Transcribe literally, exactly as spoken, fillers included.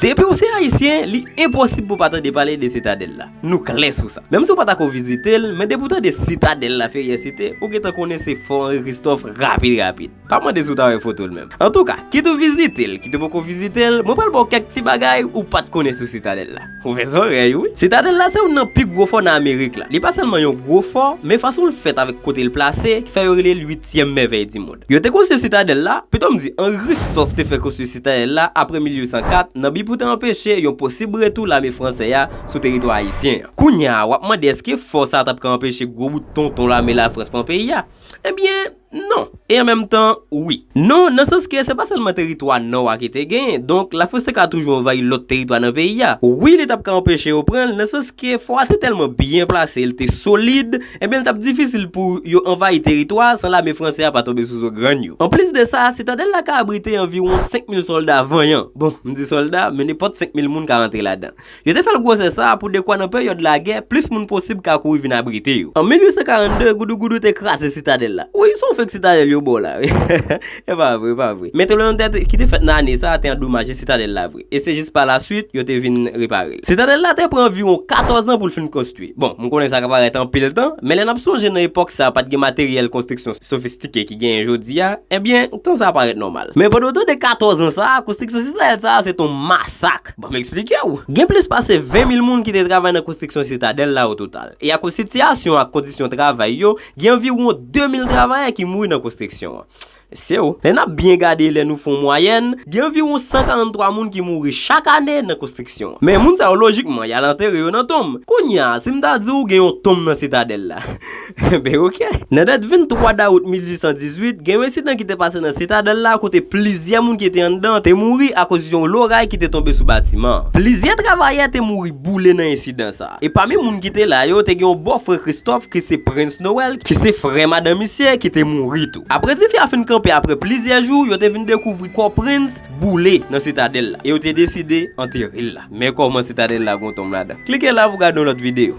Depi w se Ayisyen, li enposib pou w pa tande pale de Sitadèl la. Nou klè sou sa. Menm si w pa ta ko vizite l, men depi w tande Sitadèl la Ferrier site, ou gentan konnen se fò Henri Christophe rapid rapid. Pa mande si w ta wè foto l menm. Antouka, kit ou vizite l, kit ou poko vizite l, mwen pral ba w kèk ti bagay ou pa t konnen sou Sitadèl la. Ou fè zòrèy, wi. Sitadèl la se youn nan pi gwo fò nan Amerik la. Li pa sèlman yon gwo fò, men fason l fèt avèk kote l plase, ki fè yo rele l uityèm mèvèy di mond. Yo te konstwi Sitadèl la, pito m di, Henri Christophe te fè konstwi Sitadèl la apre mil uit san kat, nan bi pou te anpeche yon posib retou lame fransè a sou teritwa ayisyen an. Kounye a, w ap mande èske fò sa a t ap ka anpeche gwo bout tonton lame Lafrans pran peyi a? Ebyen, non. E an menm tan, wi. Non, nan sans ke se pa sèlman teritwa nò a ki te genyen. Donk, Lafrans te ka toujou anvayi lòt teritwa nan peyi a. Wi, li t ap ka anpeche yo pran l, nan sans ke fò a te tèlman byen plase, li te solid, ebyen, li t ap difisil pou yo anvayi teritwa a san lame fransè a pa tonbe sou zo grann yo. Anplis de sa, Sitadèl la ka abrite anviwon senk mil sòlda vanyan. Bon, m di sòlda, men nenpòt senk mil moun ka rantre ladan. Yo te fè l gwosè sa a pou dekwa nan peryòd lagè, plis moun posib ka kouri vin abrite yo. An mil uit san karannde, goudougoudou te kraze Sitadèl la. Wi, se yon fake Sitadèl yo ba w la, wi. E pa vre, e pa vre. Men tranblemanntè te- ki te fèt nan ane sa a te andomaje Sitadèl la vre. E se jis pa la swit, yo te vin repare l. Sitadèl la te pran anviwon katòz an pou l fin konstwi. Bon, m konnen sa ka parèt anpil tan, men lè n ap sonje nan epòk sa a, pa t gen materyèl konstriksyon sofistike ki genyen jodi a, ebyen, tan sa a parèt nòmal. Men pandan w tande katòz an sa a, konstriksyon Sitadèl sa a, se t on masak. Ban m eksplike w. Gen plis pase ven mil moun ki te travay nan konstriksyon Sitadèl la o total. E akoz sitiyasyon ak kondisyon travay yo, gen anviwon de mil travayè ki mouri nan konstriksyon an. Se w. Lè n ap byen gade, lè nou fè yon mwayèn, gen anviwon san karanntwa moun ki mouri chak ane nan konstriksyon an. Men moun sa yo, lojikman, y al antere yo nan tonm. Kounye a, si m ta di w gen yon tonm nan Sitadèl la, ben oke. Nan dat venntwa dawout mil uit san dizuit, gen yon ensidan ki te pase nan Sitadèl la kote plizyè moun ki te anndan te mouri akoz yon loray ki te tonbe sou batiman an. Plizyè travayè te mouri boule nan ensidan sa a. E pami moun ki te la yo, te gen yon bòfrè Christophe ki se Prens Noël, ki se frè madanm misye, ki te mouri tou. Apre dife a fin kanpe apre plizyè jou, yo te vin dekouvri kò Prens boule nan Sitadèl la. E yo te deside antere l la. Men kòman Sitadèl la gon tonm ladan. Klike la pou gade yon lòt videyo.